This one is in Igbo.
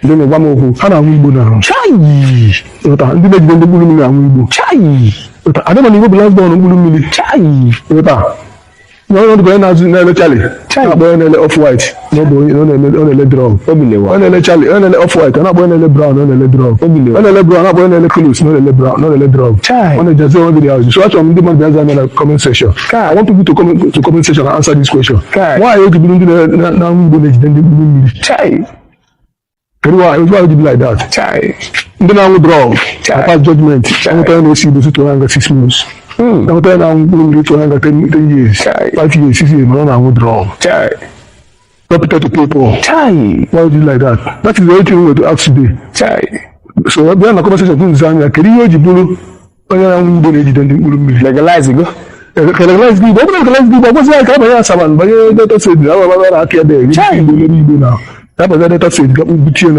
Ndị na-gwa m okwu. Ha na-anwụ igbo na Chai! Ịghọta? Ndị na-ejide ndị mkpụrụ mmiri na-anwụ igbo. Chai! Ịghọta? Adịma na igbo bụ last born mkpụrụ mmiri. Chai! Ịghọta? Na ọnọdụ onye na-azụ na-ele Charlie, Chai. na-akpọ onye na-ele off white na ọ bụ onye ọ na-ele drug. Obi lewa. Ọ na-ele Charlie, ọ na-ele off white, ọ na-akpọ onye na-ele brown, ọ na-ele drug. Obi lewa. Ọ na-ele brown, na-akpọ onye na-ele close, na ọ na-ele brown, na ọ na-ele drug. Chai. Ọ na-ejazi onwe gị azụ. So achọrọ m ndị mmadụ bịa zaa na comment section. Kai. I want people to come to comment section and answer this question. Kai. Why o ji bụrụ ndị na-anwụ igbo na-ejide ndị mkpụrụ mmiri? Chai! Kedu why o ji be like that? Chai! Ndị na-anwụ drug Chai. na pass judgment, anwụta ya na-esi igbo si tụọ ya nga 6 months, anwụta ya na-anwụ mkpụrụ mmiri, tụọ ya nga 10 years, Chai. 5 years, 6 years, mana ọ na-anwụ drug. Chai! Capital to pay for. Chai! Why would you like that? That is the only thing we want to ask today. Chai! So bịa na comment section tụnụ anya, kedu ihe o ji bụrụ onye na-anwụ igbo na-ejide ndị mkpụrụ mmiri? Legalize go. Ka legalize igbo, ọ bụrụ legalize igbo, ọ bụzi ya ka abanye Asaba, banye Delta State, ababa na aka ebe Chai. igbo n'ebe igbo na abanye Delta State, ga butie na